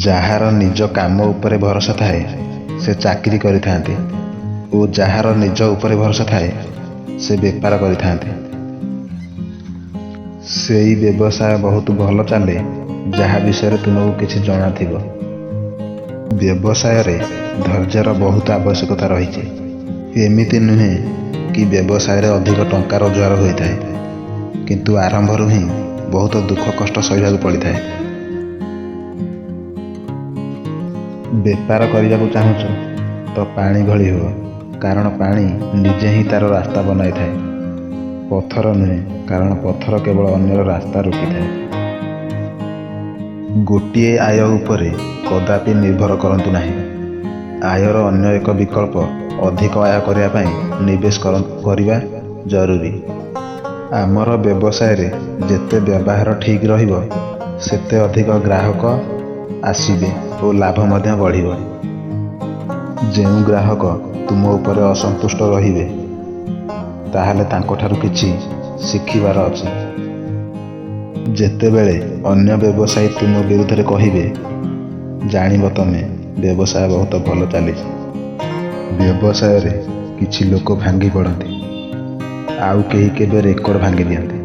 ଯାହାର ନିଜ କାମ ଉପରେ ଭରସା ଥାଏ ସେ ଚାକିରି କରିଥାନ୍ତି ଓ ଯାହାର ନିଜ ଉପରେ ଭରସା ଥାଏ ସେ ବେପାର କରିଥାନ୍ତି। ସେଇ ବ୍ୟବସାୟ ବହୁତ ଭଲ ଚାଲେ ଯାହା ବିଷୟରେ ତୁମକୁ କିଛି ଜଣାଥିବ। ବ୍ୟବସାୟରେ ଧୈର୍ଯ୍ୟର ବହୁତ ଆବଶ୍ୟକତା ରହିଛି। ଏମିତି ନୁହେଁ କି ବ୍ୟବସାୟରେ ଅଧିକ ଟଙ୍କା ରୋଜଗାର ହୋଇଥାଏ, କିନ୍ତୁ ଆରମ୍ଭରୁ ହିଁ ବହୁତ ଦୁଃଖ କଷ୍ଟ ସହିବାକୁ ପଡ଼ିଥାଏ। ବେପାର କରିବାକୁ ଚାହୁଁଛ ତ ପାଣି ଭଳି ହୁଅ, କାରଣ ପାଣି ନିଜେ ହିଁ ତା'ର ରାସ୍ତା ବନାଇଥାଏ, ପଥର ନୁହେଁ, କାରଣ ପଥର କେବଳ ଅନ୍ୟର ରାସ୍ତା ରୋକିଥାଏ। ଗୋଟିଏ ଆୟ ଉପରେ କଦାପି ନିର୍ଭର କରନ୍ତୁ ନାହିଁ। ଆୟର ଅନ୍ୟ ଏକ ବିକଳ୍ପ ଅଧିକ ଆୟ କରିବା ପାଇଁ ନିବେଶ କରିବା ଜରୁରୀ। ଆମର ବ୍ୟବସାୟରେ ଯେତେ ବ୍ୟବହାର ଠିକ୍ ରହିବ, ସେତେ ଅଧିକ ଗ୍ରାହକ ଆସିବେ ଓ ଲାଭ ମଧ୍ୟ ବଢ଼ିବ। ଯେଉଁ ଗ୍ରାହକ ତୁମ ଉପରେ ଅସନ୍ତୁଷ୍ଟ ରହିବେ, ତାହେଲେ ତାଙ୍କଠାରୁ କିଛି ଶିଖିବାର ଅଛି। ଯେତେବେଳେ ଅନ୍ୟ ବ୍ୟବସାୟୀ ତୁମ ବିରୁଦ୍ଧରେ କହିବେ, ଜାଣିବ ତମେ ବ୍ୟବସାୟ ବହୁତ ଭଲ ଚାଲିଛି। ବ୍ୟବସାୟରେ କିଛି ଲୋକ ଭାଙ୍ଗି ପଡ଼ନ୍ତି, ଆଉ କେହି କେବେ ରେକର୍ଡ଼ ଭାଙ୍ଗି ଦିଅନ୍ତି।